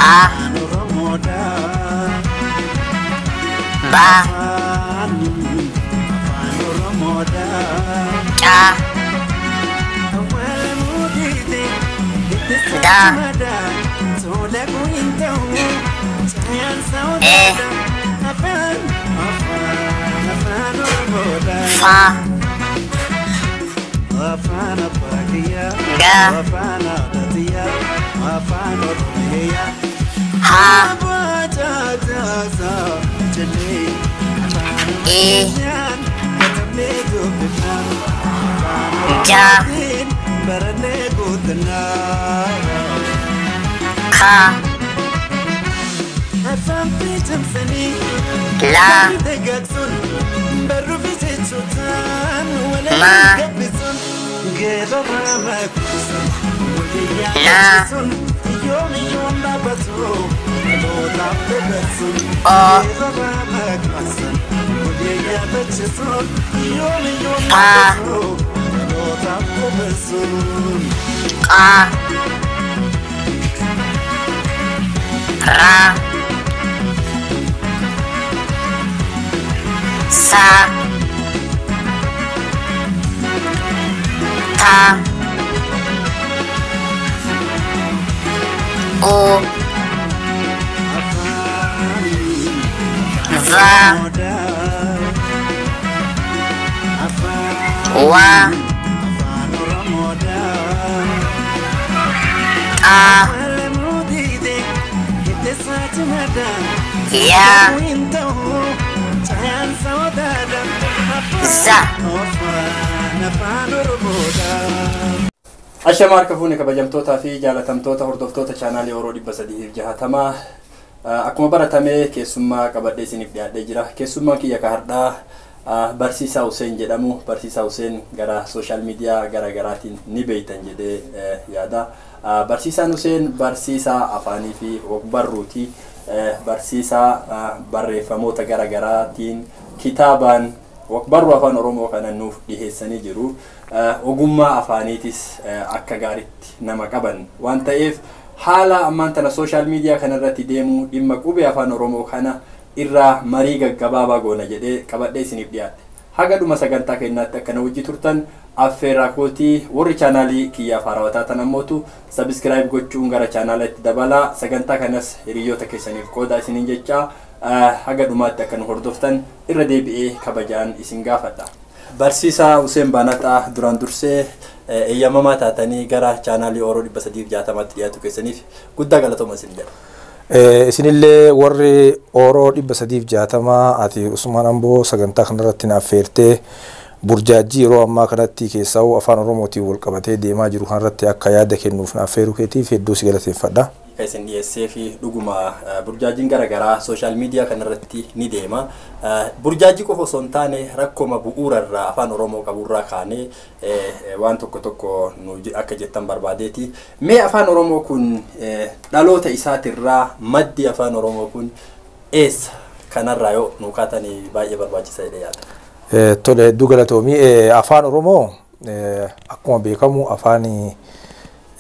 A B C D E F G H I J K L M N O P Q R S T U V W A Y Z. Ashamaa harka fuune kabajamtootaa fi jaalatamtoota hordoftoota chaanaalii Oromoo 360 akkuma baratamee keessummaa qabadhee isiniif dhiyaadhee jira. Keessummaan kiyya ka har'aa Barsiisaa Hussein jedhamu. Barsiisaa Hussein gara social media gara garaatiin ni beektan jedhee yaada. Barsiisaan Hussein barsiisaa afaanii fi ogbarruuti. Barsiisaa barreeffamoota gara garaatiin kitaabaan ogbarruu afaan Oromoo kana nuuf dhiheessanii jiru. Ogummaa afaaniitis akka gaariitti nama qaban waan ta'eef haala ammaan tana social media kanarratti deemu dhimma qubee afaan Oromoo kana irraa marii gaggabaabaa goona jedhee qabadhee isiniif dhiyaadhe. Haga dhuma sagantaa keenyaatti akkana wajji turtan affeerraa kootii warri chaanaalii kiyyaaf haarawaa taatan ammootu subscribe gochuun gara chaanaala itti dabalaa sagantaa kanas hiriyoota keessaniif qoodaa isiniin jechaa haga dhumaatti akka nu hordoftan irra deebi'ee kabajaan isin gaafadha. Barsiisaa Hussein Baanataa duraan dursee eeyyamamaa taatanii gara chaanaalii Oromoo 360tti dhiyaatu keessaniif guddaa galatooma isin jedha. Isinillee warri Oromoo 360 ati Usmaan Amboo sagantaa kanarratti na affeertee burjaajii yeroo ammaa kanatti keessaa afaan Oromootiin wal qabatee deemaa jiru kanarratti akka yaada kennuuf na affeeruu keetiif hedduu si galateeffadha. Kan isin dhiyeessee fi dhuguma burjaajiin garaagaraa social media kanarratti ni deema. Burjaajii qofa osoo hin taane rakkoma bu'uurarraa afaan Oromoo qaburraa kaanee waan tokko tokko nu akka jettan barbaadeeti. Mee afaan Oromoo kun dhaloota isaatirraa maddi afaan Oromoo kun eessa kanarraa yoo nu kaatanii baay'ee barbaachisaa jedhee yaada. Tole hedduu galatoomii. Afaan Oromoo akkuma beekamu afaan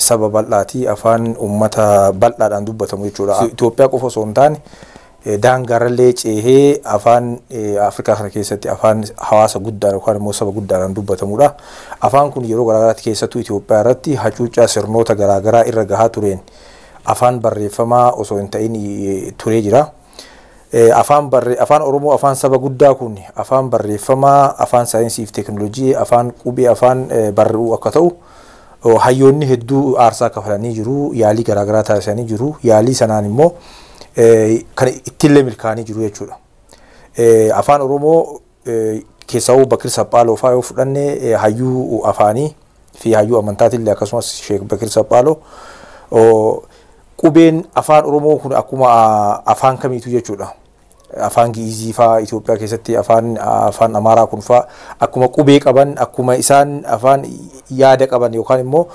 saba bal'aati, afaan uummata bal'aadhaan dubbatamu jechuudha. Itoophiyaa qofa osoo hin taane daangaarallee ceehee afaan Afrikaa kana keessatti afaan hawaasa guddaan yookaan immoo saba guddaadhaan dubbatamudha. Afaan kun yeroo garaagaraatti keessattuu Itoophiyaa irratti hacuuccaa sirnoota garaagaraa irra gahaa tureen afaan barreeffamaa osoo hin ta'in turee jira. Afaan Oromoo afaan saba guddaa kun afaan barreeffamaa, afaan saayinsii fi teekinooloojii, afaan qubee, afaan barreessuu akka ta'u hayyoonni hedduu aarsaa kafalanii jiru, yaalii garaagaraa taasisanii jiru. Yaalii sanaan immoo kan ittiillee milkaa'anii jiru jechuudha. Afaan Oromoo keessaa Bakir Saphaaloo fa'aa yoo fudhanne hayyuu afaanii fi hayyuu amantaatillee akkasumas Sheek Bakir Saphaaloo qubeen afaan Oromoo kun akkuma afaan kamiitu jechuudha. Afaan Gi'izii fa'aa Itoophiyaa keessatti afaan Amaaraa kun fa'aa akkuma qubee qaban akkuma isaan afaan yaada qaban yookaan immoo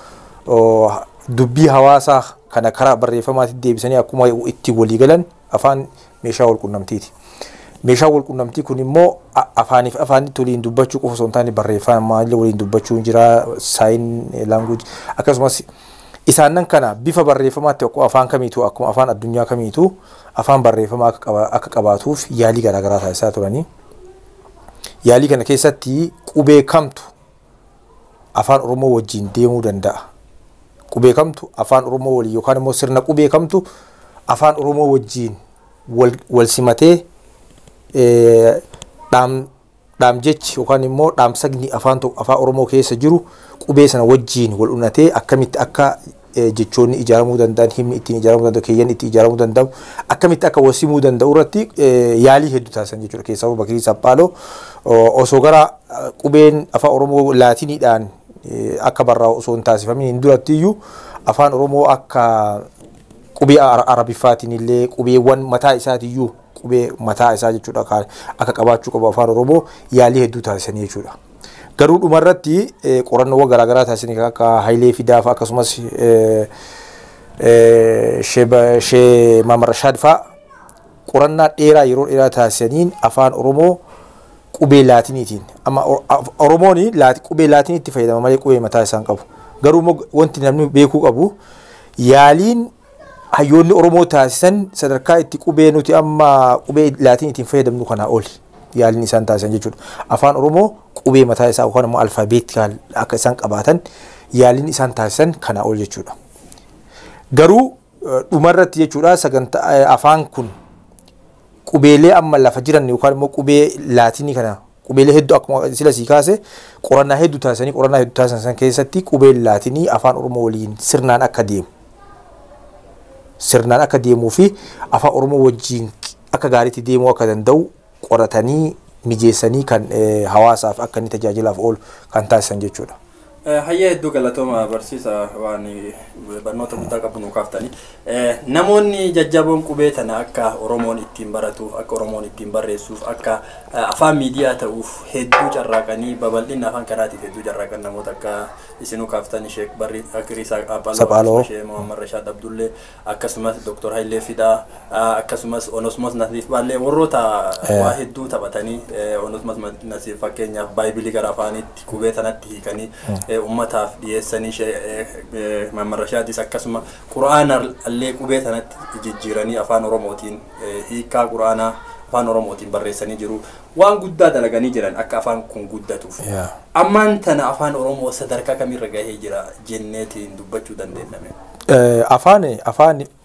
dubbii hawaasaa kana karaa barreeffamaatti deebisanii akkuma itti walii galan afaan meeshaa walqunnamtiiti. Meeshaa walqunnamtii kun immoo afaaniif afaanitti waliin dubbachuu qofa osoo hin taane barreeffamaan illee waliin dubbachuun jira, sign language akkasumas Isaanan kana bifa barreeffamaatti akkuma afaan kamiituu, akkuma afaan addunyaa kamiituu afaan barreeffamaa akka qabaatuuf yaalii garaagaraa taasisaa turanii. Yaalii kana keessatti qubee kamtu afaan Oromoo wajjin deemuu danda'a? Qubee kamtu afaan Oromoo waliin yookaan immoo sirna qubee kamtu afaan Oromoo wajjin wal simatee dhaamjechi yookaan immoo dhaamsagni afaan Oromoo keessa jiru qubee sana wajjin wal unatee akkamitti akka jechoonni ijaaramuu danda'an, himni ittiin ijaaramuu danda'u, keeyyanni ittiin ijaaramuu danda'u, akkamitti akka wal simuu danda'u irratti yaalii hedduu taasisan jechuudha. Keessaa Bakirii Saphaaloo osoo gara qubeen afaan Oromoo laatiniidhaan akka barraa'u osoo hin taasifamin hin duratti iyyuu afaan Oromoo akka qubee Arabiffaatiin illee qubeewwan mataa isaatiiyyuu qubee mataa isaa jechuudha akka qabaachuu qabu afaan Oromoo yaalii hedduu taasisanii jechuudha. Garuu dhumarratti qorannoowwan garaagaraa taasisanii akka Hayilee Fidaa fa'a akkasumas Shee Mamarashaad fa'a qorannaa dheeraa yeroo dheeraa taasisaniin afaan Oromoo qubee laatiniitiin, amma Oromoon qubee laatiniitti fayyadama malee qubee mataa isaan qabu. Garuu immoo wanti namni beekuu qabu yaaliin hayyoonni Oromoo taasisan sadarkaa itti qubee nuti amma qubee laatiniitiin fayyadamnu kanaa oli yaaliin isaan taasisan jechuudha. Afaan Oromoo qubee mataa isaa yookaan immoo alfaabeetikaal akka isaan qabaatan yaaliin isaan taasisan kanaa ol jechuudha. Garuu dhumarratti jechuudha sagantaa afaan kun qubeelee amma lafa jiran yookaan immoo qubee laatinii kana qubeelee hedduu akkuma sila sii kaase qorannaa hedduu taasisanii qorannaa hedduu taasisan san keessatti qubeen laatinii afaan Oromoo waliin sirnaan akka deemu fi afaan Oromoo wajjin akka gaariitti deemuu akka danda'u qoratanii mijeessanii kan hawaasaaf akka inni tajaajilaaf oolu kan taasisan jechuudha. Hayya, hedduu galatooma barsiisa, waan barnoota guddaa qabu nuu kaaftanii. Namoonni jajjaboon qubee tana akka Oromoon ittiin baratuuf, akka Oromoon ittiin barreessuuf, akka afaan miidiyaa ta'uuf hedduu carraaqanii, babal'ina afaan kanaatiif hedduu carraaqan, namoota akka isinuu kaaftanii Sheek Barrii Akirii Saphaloo, Sheek Muhammad Rashaad Abdullee, akkasumas Dr. Hayilee Fidaa, akkasumas Onosmos Nasiif Baallee, warroota waa hedduu taphatanii, Onosmos Nasiif fakkeenyaaf baaybilii gara afaanitti qubee tanatti hiikanii ummataaf dhiyeessanii, Muhammad Rashaadis akkasuma quraana illee qubee tanatti jijjiiranii afaan Oromootiin hiikaa quraanaa afaan Oromootiin barreessanii jiru. Waan guddaa dalaganii jiran akka afaan kun guddatuuf. Ammaan tana afaan Oromoo sadarkaa kamirra gahee jira jenneetiin dubbachuu dandeenya?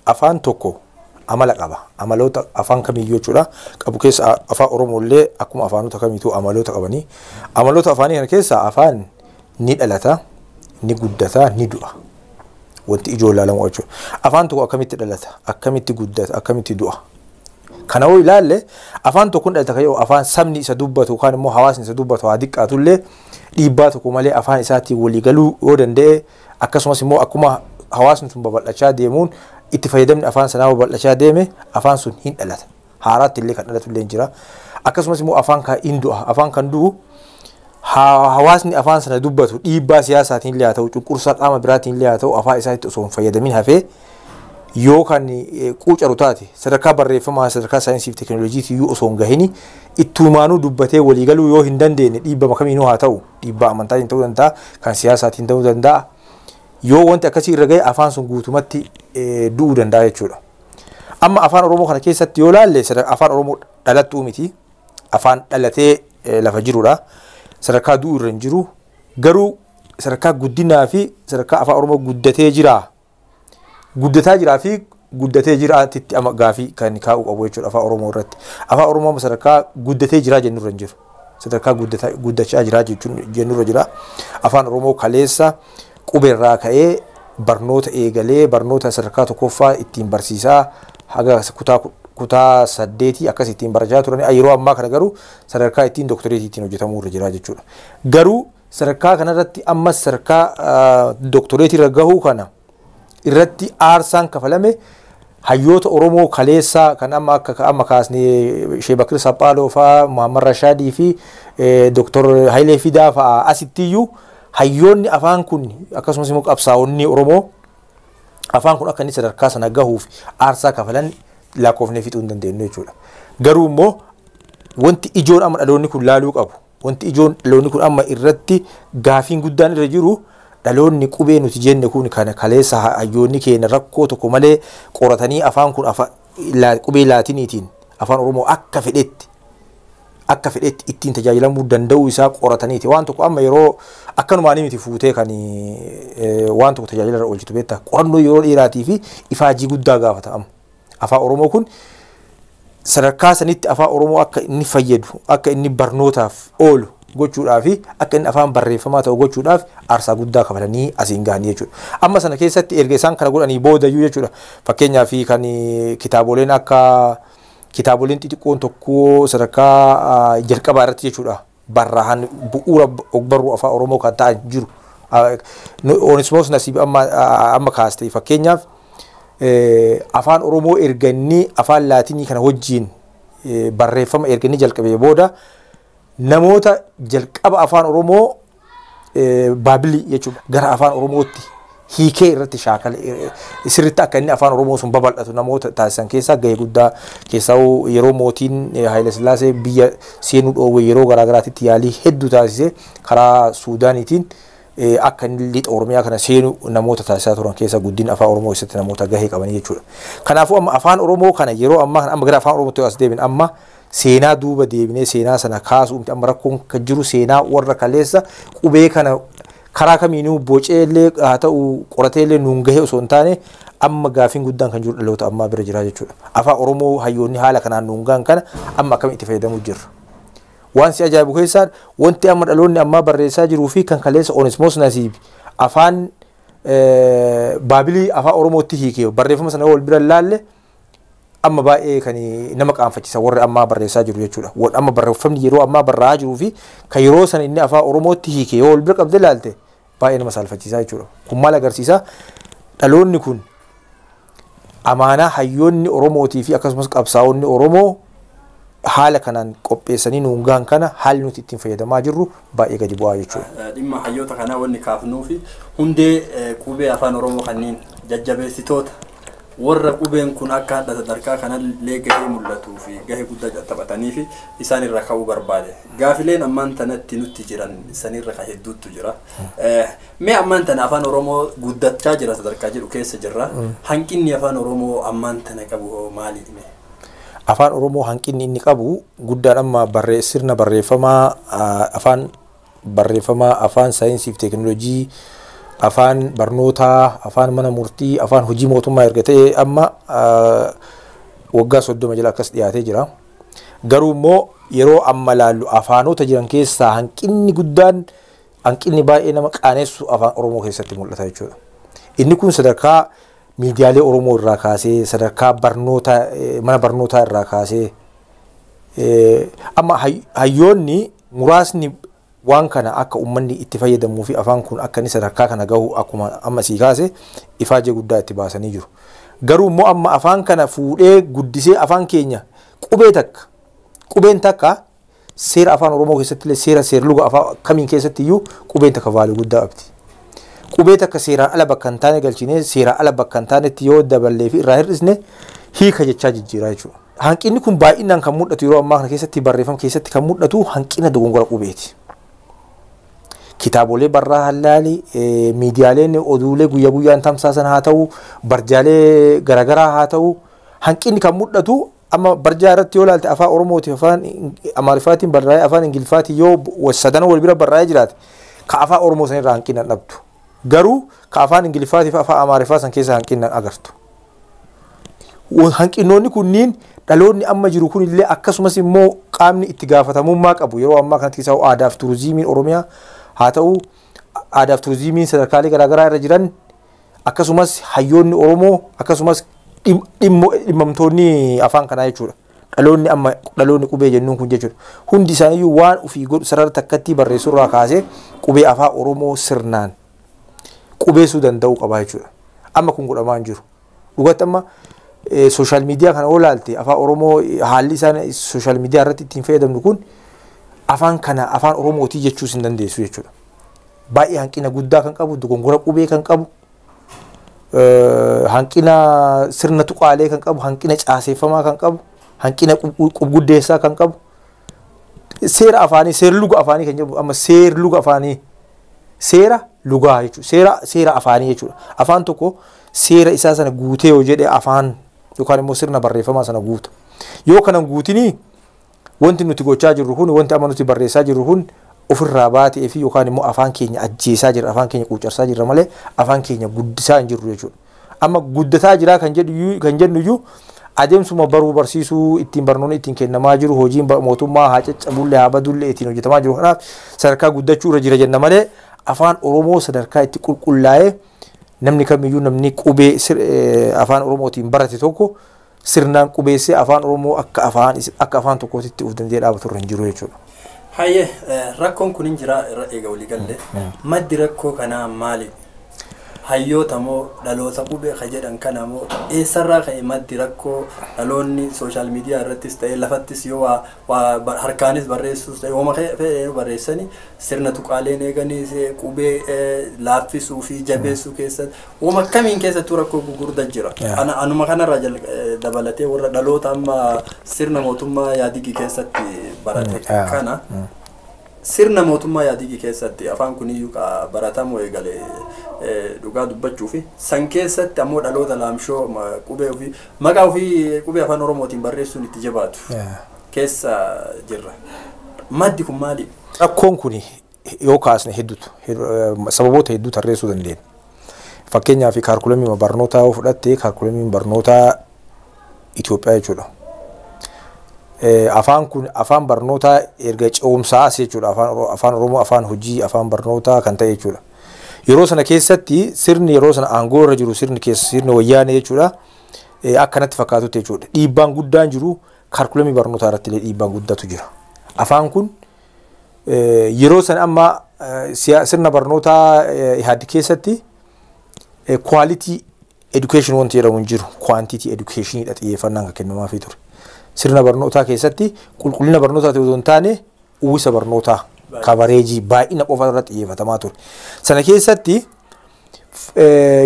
Afaan tokko amala qaba. Amaloota afaan kamiyyuu jechuudha. Qabu keessa afaan Oromoo illee akkuma afaanota kamiituu amaloota qabanii. Amaloota afaanii kana keessa afaan ni dhalata, ni guddata, ni du'a. Wanti ijoo ilaalamu jechuudha. Afaan tokko akkamitti dhalata, akkamitti guddata, akkamitti du'a? Kana yoo ilaalle afaan tokko ni dhalata kan jedhu afaan sabni isa dubbatu yookaan immoo hawaasni isa dubbatu haa xiqqaatullee dhiibbaa tokko malee afaan isaatiin walii galuu yoo danda'e, akkasumas immoo akkuma hawaasni sun babal'achaa deemuun itti fayyadamni afaan sanaa babal'achaa deeme afaan sun hin dhalata. Haaraatti illee kan dhalatu illee jira. Akkasumas immoo afaan kan hin du'a. Afaan kan du'u hawaasni afaan sana dubbatu dhiibbaa siyaasaatiin illee haa ta'u, cunqursaa qaama biraatiin illee haa ta'u, afaan isaatti osoo hin fayyadamin hafee yoo kan quucaru taate, sadarkaa barreeffamaa sadarkaa saayinsii fi teekinooloojiitii iyyuu osoo hin gahini ittumaanuu dubbatee waliigaluu yoo hin dandeenye, dhiibbama kamiinuu haa ta'u, dhiibbaa amantaatiin ta'uu danda'a, kan siyaasaatiin ta'uu danda'a, yoo wanti akkasii irra gahe afaan sun guutumatti du'uu danda'a jechuudha. Amma afaan Oromoo kana keessatti yoo ilaalle afaan Oromoo dhalattuu miti, afaan dhalatee lafa jirudha. Sadarkaa du'uu irra hin jiru, garuu sadarkaa guddinaa fi sadarkaa afaan Oromoo guddatee jira. Guddataa jiraa fi guddatee jiraatitti amma gaafii kan kaa'uu qabu jechuudha afaan Oromoo irratti. Afaan Oromoo amma sadarkaa guddatee jiraa jennu irra hin jiru. Sadarkaa guddachaa jiraa jechuun jennurra jira. Afaan Oromoo kaleessa qubeerraa ka'ee barnoota eegalee barnoota sadarkaa tokkoffaa ittiin barsiisaa haga kutaa 8 akkas ittiin barachaa turan, yeroo ammaa kana garuu sadarkaa ittiin dooktoreetii ittiin hojjetamuu irra jira jechuudha. Garuu sadarkaa kanarratti ammas sadarkaa dooktoreetii irra gahuu kana irratti aarsaan kafalame hayyoota Oromoo kaleessaa kan amma akka amma kaasnee Sheek Bakir Saphaaloo fa'aa, Muhammad Rashaadii fi Dooktor Hayilee Fidaa fa'aa asittiyyuu hayyoonni afaan kun akkasumas immoo qabsaa'onni Oromoo afaan kun akka inni sadarkaa sana gahuuf aarsaa kafalan lakkoofnee fixuu hin dandeenyu jechuudha. Garuu immoo wanti ijoon amma dhaloonni kun laaluu qabu, wanti ijoon dhaloonni kun amma irratti gaafiin guddaan irra jiru Dhaloonni qubee nuti jenne kun kana kaleessa hayyoonni keenya rakkoo tokko malee qoratanii afaan kun qubee laatiniitiin afaan Oromoo akka fedhetti ittiin tajaajilamuu danda'uu isaa qorataniiti. Waan tokko amma yeroo akkanumaan miti fuutee kan waan tokko tajaajila irra oolchitu beektaa. Qorannoo yeroo dheeraatii fi ifaajii guddaa gaafata amma. Afaan Oromoo kun sadarkaa sanitti afaan Oromoo akka inni fayyadu, akka inni barnootaaf oolu gochuudhaa fi akka inni afaan barreeffamaa ta'u gochuudhaaf aarsaa guddaa kafalanii asiin gahanii jechuudha. Amma sana keessatti erga isaan kana godhanii boodayyuu jechuudha. Fakkeenyaaf kan kitaaboleen akka kitaaboleen xixiqqoon tokko sadarkaa jalqabaa irratti jechuudha. Barraahan bu'uura ogbarruu afaan Oromoo kan ta'an jiru. Onismoos Nasiib amma kaaste fakkeenyaaf afaan Oromoo erga inni afaan Laatinii kana wajjin barreeffama erga inni jalqabee booda namoota jalqaba afaan Oromoo baabilii jechuudha gara afaan Oromootti hiikee irratti shaakala sirriitti akka inni afaan Oromoo sun babal'atu namoota taasisan keessaa gahee guddaa keessaa yeroo mootiin Haayile Sillaasee biyya seenuu dhoowwe yeroo garaagaraatitti yaalii hedduu taasise karaa Suudaaniitiin akka inni lixa Oromiyaa kana seenu namoota taasisaa turan keessaa guddina afaan Oromoo keessatti namoota gahee qabanii jechuudha. Kanaafuu amma afaan Oromoo kana yeroo ammaa kana amma gara afaan Oromootti as deebin amma seenaa duuba deebinee seenaa sana kaasuu amma rakkoon kan jiru seenaa warra kaleessa qubee kana karaa kamiinuu boceellee haa ta'u qorateellee nuun gahee osoo hin taane amma gaafiin guddaan kan jiru dhaloota ammaa bira jira jechuudha. Afaan Oromoo hayyoonni haala kanaan nuun gahan kana amma akkamitti itti fayyadamuu jirra. Waan si ajaa'ibu keessaa wanti amma dhaloonni ammaa barreessaa jiruu fi kan kaleessa Onismoos Nasiib afaan baabilii afaan Oromootti hiikee barreeffama sana wal bira laalle amma baay'ee kan nama qaanfachiisa warri ammaa barreessaa jiru jechuudha. Amma barreeffamni yeroo ammaa barraa'aa jiruu fi kan yeroo sana inni afaan Oromootti hiike yoo wal bira qabdee laalte baay'ee nama saalfachiisaa jechuudha. Kun maal agarsiisa? Dhaloonni kun amaanaa hayyoonni Oromootii fi akkasumas qabsaa'onni Oromoo haala kanaan qopheessanii nuun gahan kana haalli nuti ittiin fayyadamaa jirru baay'ee gadi bu'aa jechuudha. Dhimma hayyoota kanaa wanni kaafnuu fi hundee qubee afaan Oromoo kanneen jajjabeessitoota warra qubeen kun akka hadha sadarkaa kanallee gahee mul'atuu fi gahee guddaa taphatanii fi isaan irra ka'uu barbaade. Gaafileen ammaan tanatti nutti jiran sanirra ka hedduutu jira. Mee ammaan tana afaan Oromoo guddachaa jira sadarkaa jedhu keessa jirra. Hanqinni afaan Oromoo ammaan tana qabu maali? Afaan Oromoo hanqinni inni qabu guddaan amma sirna barreeffamaa afaan barreeffamaa afaan saayinsii fi teekinooloojii afaan barnootaa afaan mana murtii afaan hojii mootummaa erga ta'e amma waggaa 30 jala akkas dhiyaatee jira. Garuu immoo yeroo amma laallu afaanota jiran keessaa hanqinni guddaan hanqinni baay'ee nama qaanessu afaan Oromoo keessatti mul'ata jechuudha. Inni kun sadarkaa miidiyaalee Oromoo irraa kaasee sadarkaa barnoota mana barnootaa irraa kaasee amma hayyoonni muraasni waan kana akka uummanni itti fayyadamuu fi afaan kun akka inni sadarkaa kana gahu akkuma amma sii kaase ifaajee guddaa itti baasanii jiru. Garuu immoo amma afaan kana fuudhee guddisee afaan keenya qubeen takka seera afaan Oromoo keessatti illee seera seerluga afaan kamiin keessatti iyyuu qubeen takka vaaluu guddaa qabdi. Qubee takka seeraan ala bakka hin taane galchinee seeraan ala bakka hin taanetti yoo daballee fi irraa hir'isne hiika jechaa jijjiiraa jechuudha. Hanqinni kun baay'inaan kan mul'atu yeroo ammaa kana keessatti barreeffama keessatti kan mul'atu hanqina dogongora qubeeti. Kitaabolee barraa hallaalii, miidiyaaleen oduulee guyyaa guyyaan tamsaasan haa ta'u, barjaalee garaagaraa haa ta'u, hanqinni kan mul'atu amma barjaa irratti yoo ilaalte afaan Oromootiif afaan Amaariffaatiin barraa'ee afaan Ingiliffaatiin yoo sadan wal bira barraa'ee jiraate ka afaan Oromoo sanirraa hanqina dhabdu. Garuu ka afaan Ingiliffaatiif afaan Amaariffaa san keessa hanqina agartu. Hanqinoonni kunniin dhaloonni amma jiru kunillee akkasumas immoo qaamni itti gaafatamummaa qabu yeroo ammaa kanatti keessaa aadaa fi turizimiin Oromiyaa haa ta'u aadaa fi turizimiin sadarkaalee garaagaraa irra jiran akkasumas hayyoonni Oromoo akkasumas dhimmamtoonni afaan kanaa jechuudha. Dhaloonni amma dhaloonni qubee jennuun kun jechuudha. Hundi isaaniiyyuu waan ofii godhu sarara takkatti barreessurraa kaasee qubee afaan Oromoo sirnaan qubeessuu danda'uu qaba jechuudha. Amma kun godhamaa hin jiru. Dhugatti amma sooshaal miidiyaa kana olaalte afaan Oromoo haalli isaan sooshaal miidiyaa irratti ittiin fayyadamnu kun afaan kana afaan Oromootii jechuus hin dandeessu jechuudha. Baay'ee hanqina guddaa kan qabu, dogongora qubee kan qabu, hanqina sirna tuqaalee kan qabu, hanqina caaseeffamaa kan qabu, hanqina qubguddeessaa kan qabu, seera afaanii, seerluga afaanii kan jedhamu amma seerluga afaanii Seera lugaa jechuudha. Seera afaanii jechuudha. Afaan tokko seera isaa sana guutee yoo jedhe afaan yookaan immoo sirna barreeffamaa sana guuta. Yoo kana hin guutinii, wanti nuti gochaa jirru kun, wanti amma nuti barreessaa jirru kun ofirraa baatee fi yookaan immoo afaan keenya ajjeesaa jira, afaan keenya quucarsaa jirra malee afaan keenya guddisaa hin jirru jechuudha. Amma guddataa jiraa kan jennu iyyuu adeemsuma baruu barsiisuu ittiin barnoonni ittiin kennamaa jiru, hojiin mootummaa haa caccabullee haa badullee ittiin hojjetamaa jiru, kanaaf sadarkaa guddachuu irra jira jenna malee afaan Oromoo sadarkaa itti qulqullaa'ee namni kamiyyuu, namni qubee afaan Oromootiin barate tokko sirnaan qubeessee afaan Oromoo akka afaan tokkootitti of danda'ee dhaabatu irra hin jiru jechuudha. Hayyee, rakkoon kun hin jira irra eega walii galle. Maddi rakkoo kanaa maali? Hayyoota moo dhaloota qubee ka jedhan kana moo eessarraa ka'e maddi rakkoo dhaloonni social media irrattis ta'e lafattis yoo waa harkaanis barreessuus ta'e hooma fedhe barreessanii sirna tuqaaleen eeganii qubee laaffisuu fi jabeessuu keessatti hooma akkamiin keessattuu rakkoo gurguddaa jira. Anuma kanarraa dabalatee warra dhaloota amma sirna mootummaa yaadigii keessatti barate kana, sirna mootummaa yaadigii keessatti afaan kuniyyuu baratamuu eegale dhugaa dubbachuu fi san keessatti ammoo dhaloota laamshoo qubee ofii, maqaa ofii qubee afaan Oromootiin barreessuun itti jabaatu keessa jirra. Maddi kun maali? Rakkoon kun yoo kaasne hedduutu, sababoota hedduu tarreessuu dandeenya. Fakkeenyaaf, kaarkulamii barnootaa yoo fudhatte, kaarkulamiin barnootaa Itoophiyaa jechuudha. Afaan kun afaan barnootaa erga ce'umsaa as jechuudha. Afaan Oromoo afaan hojii, afaan barnootaa kan ta'e jechuudha. Yeroo sana keessatti sirni yeroo sana aangoo irra jiru, sirni keessa sirni wayyaanee jechuudha. Akkanatti fakkaatutti jechuudha. Dhiibbaan guddaan jiru kaarkulamii barnootaa irratti illee dhiibbaan guddaatu jira. Afaan kun yeroo sana amma sirna barnootaa Ihaaddi keessatti quality education wanti jedhamu hin jiru. Quantity educationidha xiyyeeffannaan kan kennamaafii ture. Sirna barnootaa keessatti qulqullina barnootaa osoo hin taane uwwisa barnootaa, coverage, baay'ina qofa irratti xiyyeeffatamaa ture. Sana keessatti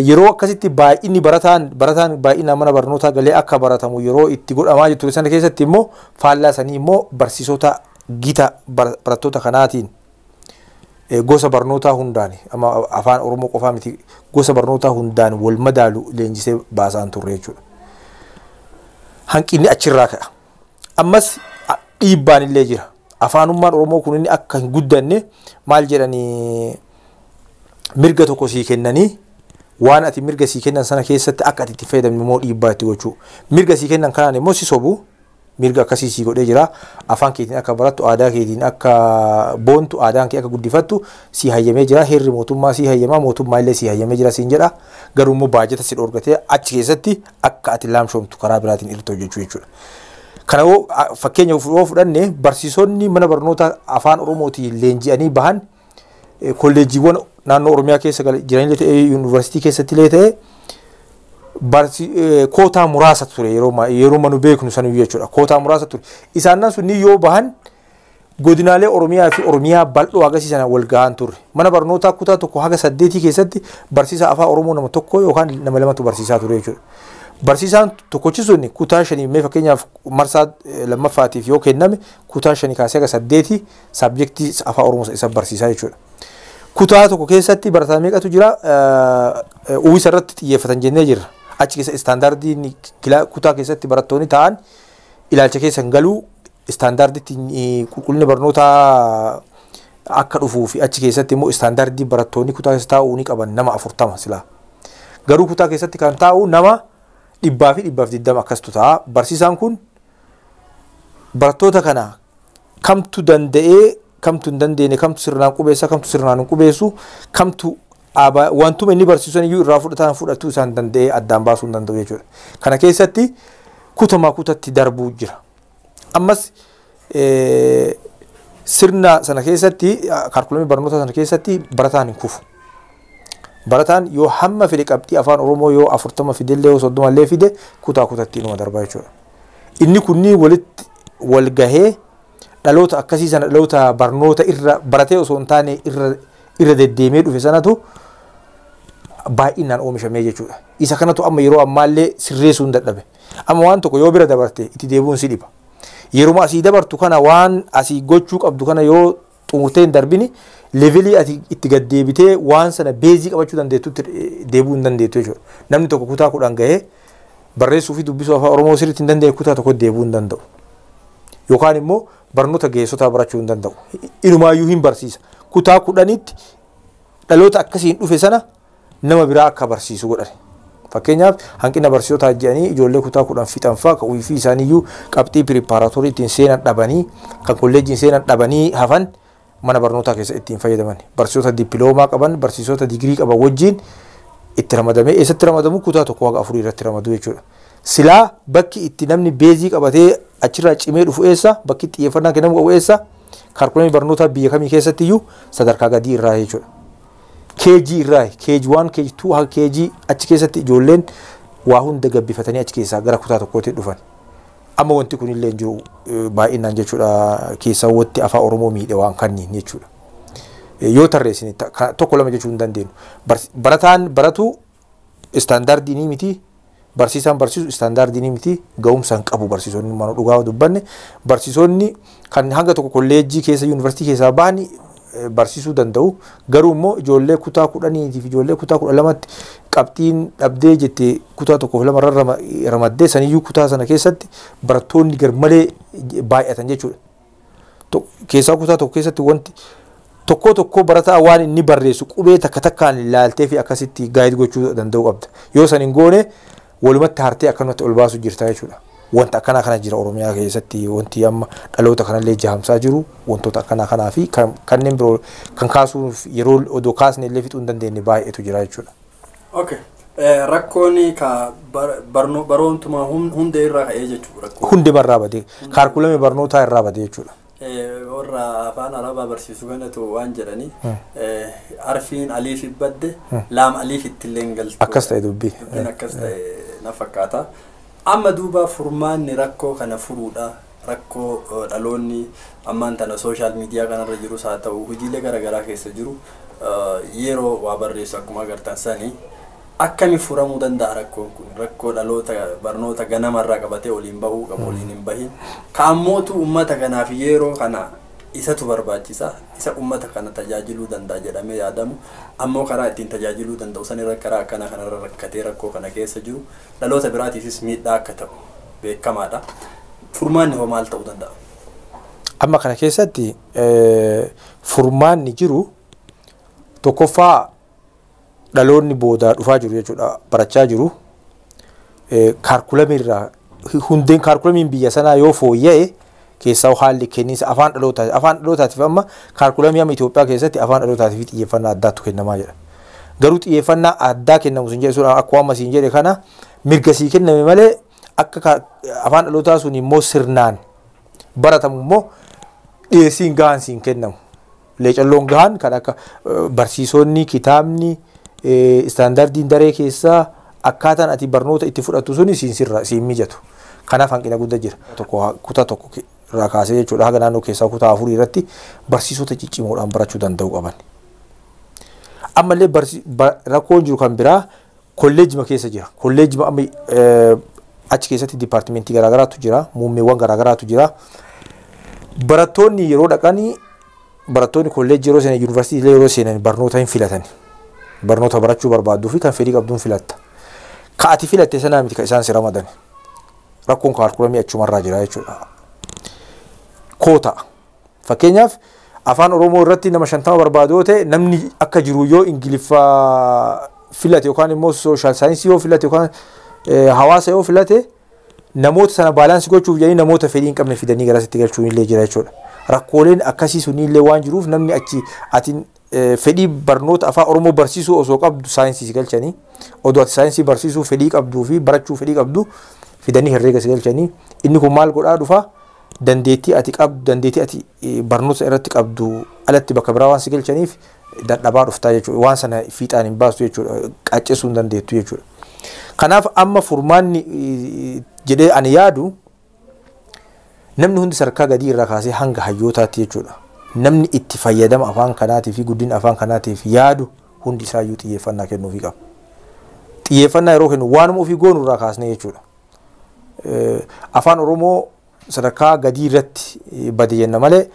yeroo akkasitti baay'inni barataan baay'ina mana barnootaa galee akka baratamu yeroo itti godhamaa jirtu sana keessatti immoo faallaa sanii immoo barsiisota gita barattoota kanaatiin gosa barnootaa hundaan, amma afaan Oromoo qofaa miti, gosa barnootaa hundaan wal madaalu leenjisee baasaan turre jechuudha. Hanqinni achirraa ka'a. Ammas dhiibbaan illee jira. Afaanummaan Oromoo kun inni akka hin guddanne maal jedhanii, mirga tokko sii kennanii waan ati mirga sii kennan sana keessatti akka ati itti fayyadamne immoo dhiibbaa itti gochuu. Mirga sii kennan kanaan immoo si sobu, mirga akkasii sii godhee jira. Afaan keetiin akka barattu, aadaa keetiin akka boontu, aadaan kee akka guddifattu sii hayyamee jira. Heerri mootummaa sii hayyamaa, mootummaa illee sii hayyamee jira siin jedha. Garuu immoo baajata si dhorgatee achi keessatti akka ati laamshoomtu karaa biraatiin irratti hojjechuu jechuudha. Kana yoo fakkeenya yoo fudhanne, barsiisonni mana barnoota afaan Oromootiin leenji'anii bahan kolleejjiiwwan naannoo Oromiyaa keessa jiranillee ta'e, yuunivarsiitii keessatti illee ta'e, kootaa muraasa ture yeroo manu beeknu saniyyuu jechuudha. Kootaa muraasa ture. Isaan sunni yoo bahan godinaalee Oromiyaa fi Oromiyaa bal'oo agarsiisan wal gahan turre. Mana barnootaa kutaa 1 haga 8 keessatti barsiisaa afaan Oromoo nama tokko yookaan nama lamatu barsiisaa ture jechuudha. Barsiisaan tokkochi sun kutaa 5 mee fakkeenyaaf marsaa lammaffaatiif yoo kenname, kutaa 5 kaasee haga 8 subject afaan Oromoo isa barsiisaa jechuudha. Kutaa tokko keessatti barataa meeqatu jira? Uwwisa irratti xiyyeeffatan jennee jirra. Achi keessa istaandaardiin kutaa keessatti barattoonni ta'an ilaalcha keessa hin galuu, istaandaarditti qulqullina barnootaa akka dhufuu fi achi keessatti immoo istaandaardii barattoonni kutaa keessa taa'uu ni qaban nama 40 silaa. Garuu kutaa keessatti kan taa'u nama 100 fi 120 akkastu ta'a. Barsiisaan kun barattoota kana kamtu danda'ee, kamtu hin dandeenye, kamtu sirnaan qubeessa, kamtu sirnaan hin qubeessu, kamtu wantuma inni barsiisan iyyuu irraa fudhatan fudhachuu isaan danda'ee addaan baasuu hin danda'u jechuudha. Kana keessatti kutamaa kutatti darbuu jira. Ammas sirna sana keessatti, kaarkulamii barnoota sana keessatti barataan hin kufu. Barataan yoo hamma fide qabxii afaan Oromoo yoo 40 fidellee yoo 30 illee fide kutaa kutatti inuma darba jechuudha. Inni kunniin walitti wal gahee dhaloota akkasii sana, dhaloota barnoota irra baratee osoo hin taane irra deddeemee dhufe sanatu baay'inaan oomishamee jechuudha. Isa kanatu amma yeroo ammaallee sirreessuu hin dadhabe. Amma waan tokko yoo bira dabarte itti deebi'uun si dhiba. Yeruma asii dabartu kana, waan asii gochuu qabdu kana yoo xumurtee hin darbini Levelii ati itti gad deebitee waan sana base qabachuu dandeettutti deebi'uu hin dandeettu jechuudha. Namni tokko kutaa 10 gahee barreessuu fi dubbisuu afaan Oromoo sirriitti hin dandeenye kutaa tokko deebi'uu hin danda'u. Yookaan immoo barnoota geessotaa barachuu hin danda'u. Inumaayyuu hin barsiisa. Kutaa 10tti dhaloota akkasiin dhufe sana nama biraa akka barsiisu godhan. Fakkeenyaaf hanqina barsiisotaa jedhanii ijoollee kutaa 10 fixan fa'aa kan ofii isaaniiyyuu qabxii preparatory ittiin seenan dhabanii kan kolleejjiin seenan dhabanii hafan mana barnootaa keessa ittiin fayyadaman. Barsiisota dippiloomaa qaban, barsiisota digirii qaban wajjin itti ramadamee eessatti ramadamu kutaa 1 haga 4 irratti ramadu jechuudha. Silaa bakki itti namni base qabatee achirraa cimee dhufu eessa? Bakki xiyyeeffannaa kennamu qabu eessa? Kaarkulamii barnootaa biyya kamii keessatti iyyuu sadarkaa gadii irraa jechuudha. KG irraa KG 1 KG 2 haga KG achi keessatti ijoolleen waa hunda gabbifatanii achi keessaa gara kutaa tokkootti dhufan. Amma wanti kun illee hin jiru baay'inaan jechuudha, keessaa wanti afaan Oromoo miidhe waan kanniin jechuudha. Yoo tarreessine 1 2 jechuu hin dandeenyu. Barataan baratu istaandaardii ni miti. Barsiisaan barsiisu istaandaardii ni miti. Ga'umsa hin qabu barsiisonni, mana dhugaa dubbanne. Barsiisonni kan hanga tokko kolleejjii keessa yuunivarsiitii keessaa ba'anii barsiisuu danda'u. Garuu immoo ijoollee kutaa 10 fi ijoollee kutaa 12tti qabxiin dhabdee jettee kutaa 1 fi 2 irra ramaddee saniyyuu kutaa sana keessatti barattoonni garmalee baay'atan jechuudha. Keessaa kutaa tokko keessatti wanti tokko tokko barataa waan inni barreessu qubee takka takkaan ilaaltee fi akkasitti guide gochuu danda'u qabda. Yoo san hin goone walumatti hartee akkanumatti ol baasu jirta jechuudha. Wanta akkanaa kana jira Oromiyaa keessatti, wanti amma dhaloota kanallee jaamsaa jiru wantoota akkanaa kanaa fi kanneen biroo kan kaasuuf yeroo odoo kaasne illee fixuu hin dandeenye baay'eetu jira jechuudha. Okay. Rakkoon ka baroontuma hundee irraa ka'ee jechuudha. Hundee irraa badee kaarkulamii barnootaa irraa badee jechuudha. Warra afaan Arabaa barsiisu kanatu waan jedhanii arfiin aliif badde laam aliif ittillee hin galtu. Akkas ta'e dubbii. Dubbiin akkas ta'e na fakkaata. Amma duuba furmaanni rakkoo kana furuudha. Rakkoo dhaloonni ammaan tana social media kanarra jirus haa ta'u hojiilee garaagaraa keessa jiru yeroo waa barreessu akkuma agartan sanii akkami furamuu danda'a rakkoon kun? Rakkoo dhaloota barnoota ganamarraa qabatee oliin bahuu qabu oliin hin bahin. Kaammootu uummata kanaaf yeroo kana isatu barbaachisa, isa uummata kana tajaajiluu danda'a jedhamee yaadamu ammoo karaa ittiin tajaajiluu danda'u sanirra karaa akkana kanarra rakkatee rakkoo kana keessa jiru dhaloota biraatiifis miidhaa akka ta'u beekamaadha. Furmaanni hoo maal ta'uu danda'a? Amma kana keessatti furmaanni jiru tokkoffaa dhaloonni boodaa dhufaa jiru jechuudha, barachaa jiru. Kaarkulamii irraa hundeen kaarkulamiin biyya sanaa yoo fooyya'e keessaa haalli kenniinsa afaan dhalootaati. Afaan dhalootaatiif amma kaarkulamii amma Itoophiyaa keessatti afaan dhalootaatiif xiyyeeffannaa addaatu kennamaa jira. Garuu xiyyeeffannaa addaa kennamu sun jedhu akkuma amma siin jedhe kana mirga sii kenname malee akka afaan dhalootaa sun immoo sirnaan baratamu immoo dhiyeessiin gahaan siin kennamu. Leecalloon gahaan kan akka barsiisonni, kitaabni, istaandardiin daree keessaa akkaataan ati barnoota itti fudhattu suni siin sirra siin mijatu. Kanaaf hanqina guddaa jira. Tokko kutaa tokko irraa kaasee jechuudha haga naannoo keessaa kutaa 4 irratti barsiisota ciccimoodhaan barachuu danda'u qaban. Ammallee rakkoon jiru kan biraa kolleejjima keessa jira. Kolleejjima amma achi keessatti dipaartimentii garaagaraatu jira, muummeewwan garaagaraatu jira. Barattoonni yeroo dhaqanii barattoonni kolleejjii yeroo seenan yuunivarsiitii yeroo seenan barnoota hin filatan. Barnoota barachuu barbaaduu fi kan fedhii qabduun filatta. Ka ati filatte sanaa miti kan isaan si ramadan. Rakkoon kaarkulamii achumarraa jira jechuudha. Koota. Fakkeenyaaf afaan Oromoo irratti nama 50 barbaadu yoo ta'e namni akka jiru yoo Ingiliffaa filate yookaan immoo social science yoo filate yookaan hawaasa yoo filate namoota sana balance gochuuf jedhanii namoota fedhii hin qabne fidanii garasitti galchuun illee jira jechuudha. Rakkooleen akkasii sunillee waan jiruuf namni achi ati fedhii barnoota afaan Oromoo barsiisuu osoo qabdu saayinsii si galchanii odoo ati saayinsii barsiisuu fedhii qabduu fi barachuu fedhii qabdu fidanii herreega si galchanii inni kun maal godhaa dhufa dandeettii ati qabdu dandeettii ati barnoota irratti qabdu alatti bakka biraa waan si galchaniif dadhabaa dhuftaa jechuudha. Waan sana fiixaan hin baastu jechuudha, qaccessuu hin dandeettu jechuudha. Kanaaf amma furmaanni jedhee ani yaadu namni hundi sadarkaa gadii irraa kaasee hanga hayyootaatti jechuudha. Namni itti fayyadama afaan kanaatii fi guddina afaan kanaatiif yaadu hundi isaayyuu xiyyeeffannaa kennuufii qaba. Xiyyeeffannaa yeroo kennu waanuma ofii goonu irraa kaasnee jechuudha. Afaan Oromoo sadarkaa gadii irratti bade jenna malee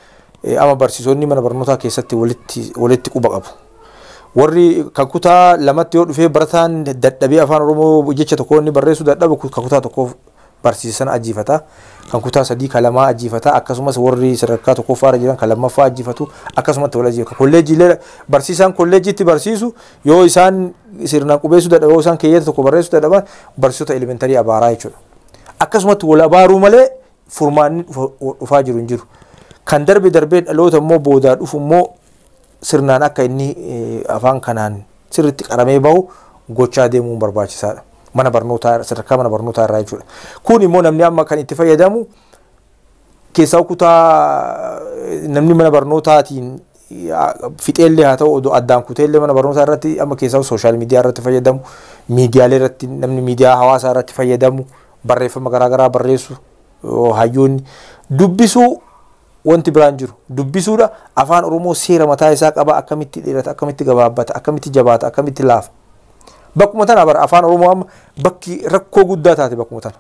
Amma barsiisonni mana barnootaa keessatti walitti quba qabu. Warri kan kutaa lamatti yoo dhufee barataan dadhabee afaan Oromoo jecha tokko inni barreessuu dadhabu, kan kutaa tokkoof barsiisan ajjiifata. Kan kutaa sadii kan lamaa ajjiifata. Akkasumas warri sadarkaa tokkoffaarra jiran kan lammaffaa ajjiifatu, akkasumatti wal ajjiifatu. Kolleejjiilee barsiisaan kolleejjiitti barsiisu yoo isaan sirnaan qubeessuu dadhaban, yoo isaan keeyyata tokko barreessuu dadhaban, barsiisota elementary abaaraa jechuudha. Akkasumatti wal abaaruu malee furmaanni dhufaa jiru hin jiru. Kan darbe darbee dhaloota immoo boodaa dhufu immoo sirnaan akka inni afaan kanaan sirriitti qaramee bahu gochaa deemuun barbaachisaadha. Mana barnootaa, sadarkaa mana barnootaa irraa jechuudha. Kun immoo namni amma kan itti fayyadamu keessaa kutaa namni mana barnootaatiin fixeellee haa ta'u, odoo addaan kuteellee mana barnootaa irratti amma keessaa social media irratti fayyadamu, miidiyaalee irratti, namni miidiyaa hawaasaa irratti fayyadamu, barreeffama garaagaraa barreessu, hayyoonni dubbisuu, wanti biraan jiru dubbisuudha. Afaan Oromoo seera mataa isaa qaba: akkamitti dheerata, akkamitti gabaabbata, akkamitti jabaata, akkamitti laafa. Bakkuma tana bara afaan Oromoo amma bakki rakkoo guddaa taate bakkuma tana.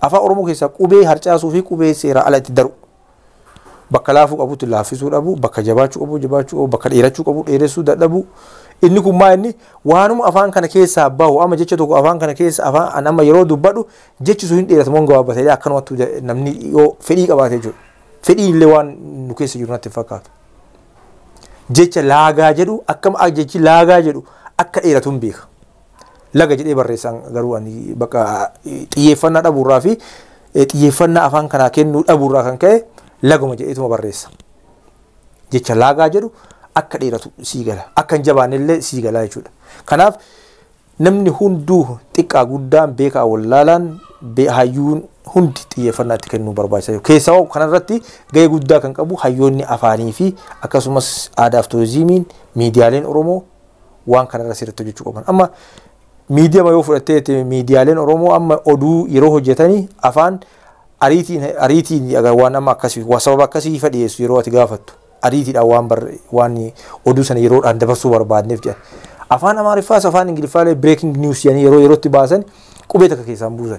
Afaan Oromoo keessaa qubee harcaasuu fi qubee seera ala itti daru, bakka laafuu qabutti laaffisuu dhabu, bakka jabaachuu qabu jabaachuu qabu, bakka dheerachuu qabu dheeressuu dadhabu. Inni kun maa inni waanuma afaan kana keessaa bahu. Amma jecha tokko afaan kana keessa, afaan an amma yeroo dubbadhu jechi sun hin dheeratamu hin gabaabbatee akkanumatti namni yoo fedhii qabaate jechuudha. Fedhii illee waan nu keessa jiru natti hin fakkaatu. Jecha laagaa jedhu, akkam jechi laagaa jedhu akka dheeratu hin beeka. Laga jedhee barreessan garuu ani bakka xiyyeeffannaa dhabuurraa fi xiyyeeffannaa afaan kanaa kennuu dhabuurraa kan ka'e laguma jedheetuma barreessa. Jecha laagaa jedhu akka dheeratu sii gala. Akka hin jabaanne illee sii gala jechuudha. Kanaaf namni hunduu, xiqqaa guddaan, beekaa wallaalaan, hayyuun hundi xiyyeeffannaa itti kennuu barbaachisa. Keessaa kanarratti gahee guddaa kan qabu hayyoonni afaanii fi akkasumas aadaa fi turizimiin, miidiyaaleen Oromoo waan kanarra sirriitti hojjechuu qaban. Amma miidiyaa yoo fudhattee, miidiyaaleen Oromoo amma oduu yeroo hojjetanii afaan ariitiin ariitiin waan amma akkasii waa sababa akkasii ifa dhiyeessu yeroo ati gaafattu ariitiidhaan waan waan oduu sana yeroodhaan dabarsuu barbaadneef jedhan. Afaan Amaariffaas afaan Ingiliffaallee breaking news jedhanii yeroo yerootti baasan qubee takka keessaan buusan.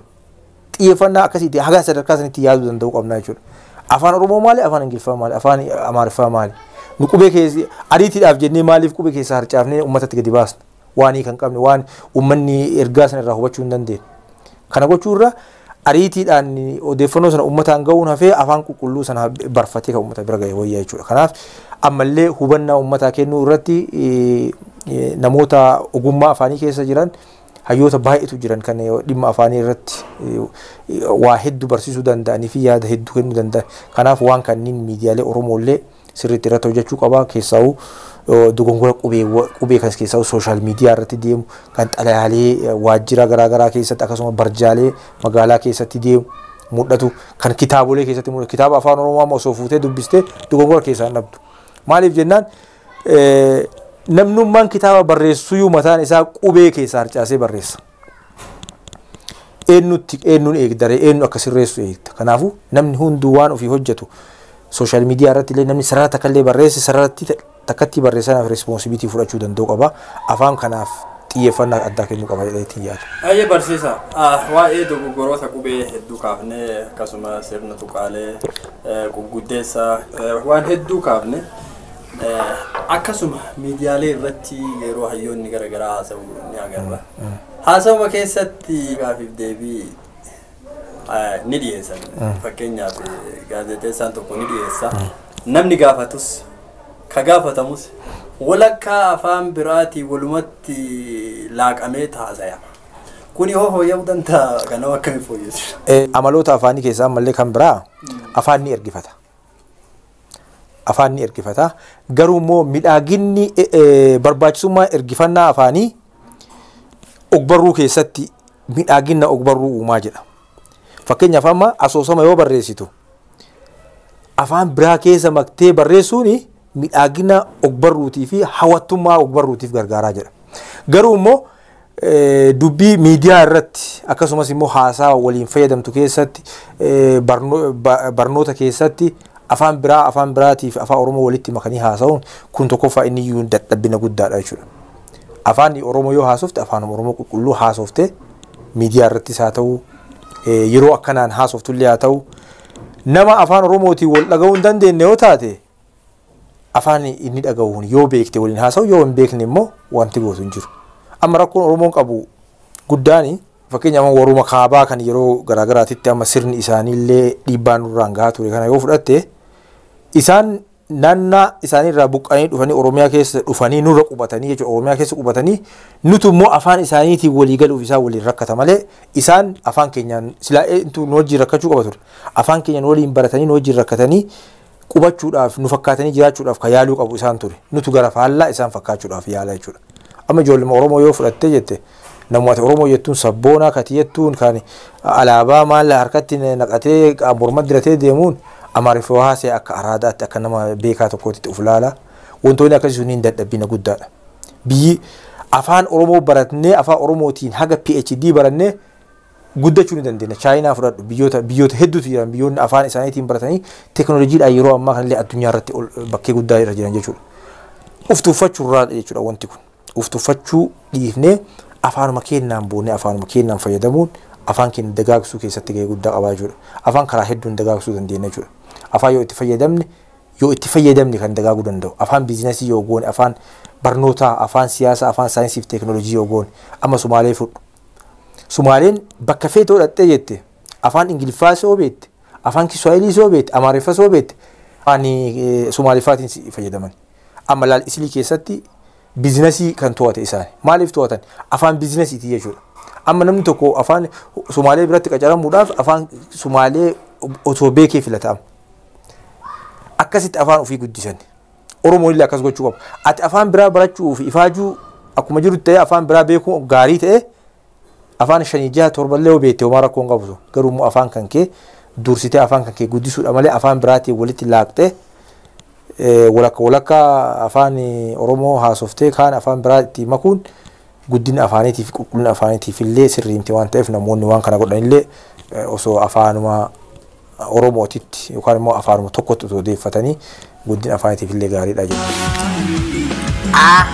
Xiyyeeffannaa akkasiitti haga sadarkaa sanitti yaaduu danda'uu qabna jechuudha. Afaan Oromoo maali? Afaan Ingiliffaa maali? Afaan Amaariffaa maali? Nu qubee keessa ariitiidhaaf jennee maaliif qubee keessaa harcaafnee uummatatti gadi baasna? Waan kan qabne, waan uummanni ergaa sana irraa hubachuu hin dandeenye. Kana gochuu irra ariitiidhaan odeeffannoo sana uummataan gahuun hafee afaan qulqulluu sana barfatee kan uummata bira gahe wayyaa jechuudha. Kanaaf ammallee hubannaa uummataa kennuu irratti namoota ogummaa afaanii keessa jiran, hayyoota baay'eetu jiran kan dhimma afaanii irratti waa hedduu barsiisuu danda'anii fi yaada hedduu kennuu danda'an. Kanaaf waan kanneen miidiyaalee Oromoollee sirriitti irratti hojjechuu qaba. Keessaa'uu dogongora qubee kan keessaa'u social media irratti deemu, kan xalayaalee waajjira garaagaraa keessatti, akkasuma barjaalee magaalaa keessatti deemu mul'atu, kan kitaabolee keessatti mul'atu. Kitaaba afaan Oromoo amma osoo fuutee dubbistee dogongora keessaa hin dhabdu. Maaliif jennaan, namnummaan kitaaba barreessuyyuu mataan isaa qubee keessaa harcaasee barreessa. Eenyutti eenyuun eegdaree eenyu akka sirreessu eegda. Kanaafuu namni hunduu waan ofii hojjetu social media irratti illee namni sarara takka illee barreesse sararatti takkatti barreessanaaf responsibility fudhachuu danda'u qaba. Afaan kanaaf xiyyeeffannaa addaa kennuu qaba jedhee ittiin yaadu. Ayyee barsiisa, waa'ee dogoggoroota qubee hedduu kaafne, akkasuma sirna tuqaalee, qubguddeessaa waan hedduu kaafne. Akkasuma miidiyaalee irratti yeroo hayyoonni garaagaraa haasa'u ni agarra. Haasawuma keessatti gaafiif deebii ni dhiyeessan. Fakkeenyaaf gaazexeessaan tokko ni dhiyeessa. Namni gaafatus ka gaafatamus walakkaa afaan biraatii walumatti laaqamee haasayama. Kuni hoo fooyya'uu danda'a? Kanama akkamii fooyyessu? Amaloota afaanii keessaa ammallee kan biraa afaan ni ergifata. Afaan ni ergifata. Garuu immoo midhaaginni barbaachisummaa ergifannaa afaanii ogbarruu keessatti midhaagina ogbarruu uumaa jedha. Fakkeenyaaf amma asoosama yoo barreessitu afaan biraa keessa maktee barreessuun midhaagina ogbarruutii fi hawwattummaa ogbarruutiif gargaaraa jedha. Garuu immoo dubbii miidiyaa irratti, akkasumas immoo haasaa waliin fayyadamtu keessatti, barnoota keessatti afaan biraa, afaan biraatii fi afaan Oromoo walitti makanii haasa'uun kun tokkoffaa inni iyyuu dadhabina guddaadha jechuudha. Afaan Oromoo yoo haasofte afaan Oromoo qulqulluu haasofte, miidiyaa irrattis haa ta'u, yeroo akkanaan haasoftullee haa ta'u, nama afaan Oromootiin wal dhaga'uu hin dandeenye yoo taate Afaan inni dhaga'uun yoo beekte waliin haasa'u, yoo hin beekne immoo wanti gootu hin jiru. Amma rakkoon Oromoon qabu guddaani fakkeenya amma waruma kaabaa kan yeroo garaagaraatitti amma sirni isaaniillee dhiibbaa nurraan gahaa ture kana yoo fudhatte, isaan naannaa isaanii irraa buqqanii dhufanii Oromiyaa keessa dhufanii nurra qubatanii jechuudha. Oromiyaa keessa qubatanii nutu immoo afaan isaaniitiin walii galuuf isaan waliin rakkata malee isaan afaan keenyaan silaa eentu nu wajjin rakkachuu qaba ture. Afaan keenyaan waliin baratanii nu wajjin rakkatanii qubachuudhaaf nu fakkaatanii jiraachuudhaaf kan yaaluu qabu isaan ture. Nutu gara faallaa isaan fakkaachuudhaaf yaala jechuudha. Amma ijoolluma Oromoo yoo fudhattee jette, namoota Oromoo jettuun sabboonaa kati jettuun kan alaabaa maal harkatti naqatee morma diratee deemuun Amaariffaa haasa'e akka araadaatti akka nama beekaa tokkootti of ilaala. Wantoonni akkasii sunniin dadhabbina guddaadha. Biyyi afaan Oromoo baratnee afaan Oromootiin haga PhD barannee guddachuu ni dandeenya. Chaayinaa fudhadhu, biyyoota hedduutu jiran, biyyoonni afaan isaaniitiin baratanii teekinooloojiidhaan yeroo ammaa kanallee addunyaa irratti bakkee guddaa irra jiran jechuudha. Uf tuffachuurraa jechuudha wanti kun. Uf tuffachuu dhiifnee afaanuma keenyaan boonnee afaanuma keenyaan fayyadamuun afaan keenya dagaagsuu keessatti gahee guddaa qabaa jechuudha. Afaan karaa hedduun dagaagsuu dandeenya jechuudha. Afaan yoo itti fayyadamne kan dagaaguu danda'u. Afaan biizinasii yoo goone, afaan barnootaa, afaan siyaasaa, afaan saayinsii fi teekinooloojii yoo goone. Amma Sumaalee fudhu. Sumaaleen bakka feetoo dhaqxee jette afaan Ingiliffaa soo beekte, afaan Kiswahilii soo beekte, Amaariffaa soo beekte, afaan Sumaaliffaatiin fayyadaman. Amma laal, Islii keessatti biizinasii kan to'ate isaani. Maaliif to'atan? Afaan biizinasiiti jechuudha. Amma namni tokko afaan Sumaalee biratti qacaramuudhaaf afaan Sumaalee osoo beekee filatama. Akkasitti afaan ofii guddisan. Oromoon illee akkas gochuu qaba. Ati afaan biraa barachuu fi ifaajuu akkuma jiru ta'e, afaan biraa beekuu gaarii ta'e, afaan shanii jaha torballee yoo beekte homaa rakkoo hin qabu. Garuu immoo afaan kan kee dursitee afaan kan kee guddisuudha malee afaan biraatiin walitti laaqxee walakka walakka afaan Oromoo haasoftee kaan afaan biraa itti makuun guddina afaaniitiif qulqullina afaaniitiif illee sirrii miti. Waan ta'eef namoonni waan kana godhanillee osoo afaanuma Oromootitti yookaan immoo afaanuma tokkotti osoo deeffatanii guddina afaaniitiif illee gaariidha jechuudha. A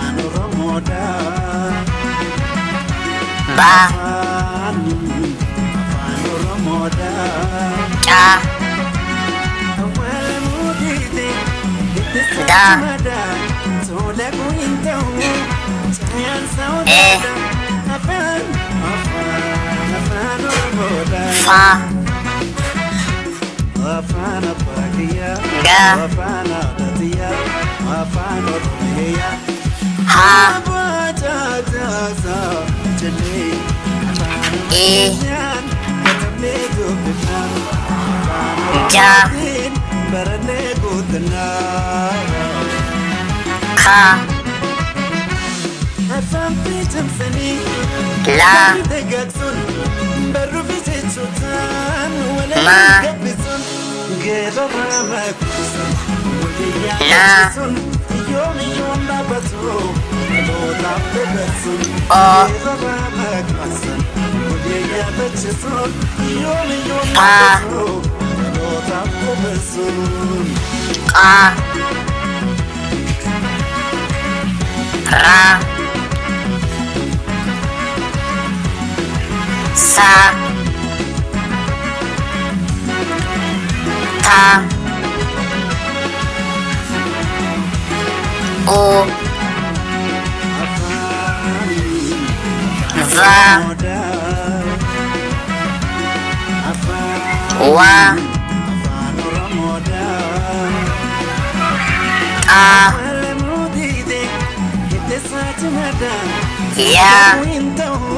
B C D E F G H I J K L M N O P Q R S T U V W A Y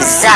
Z.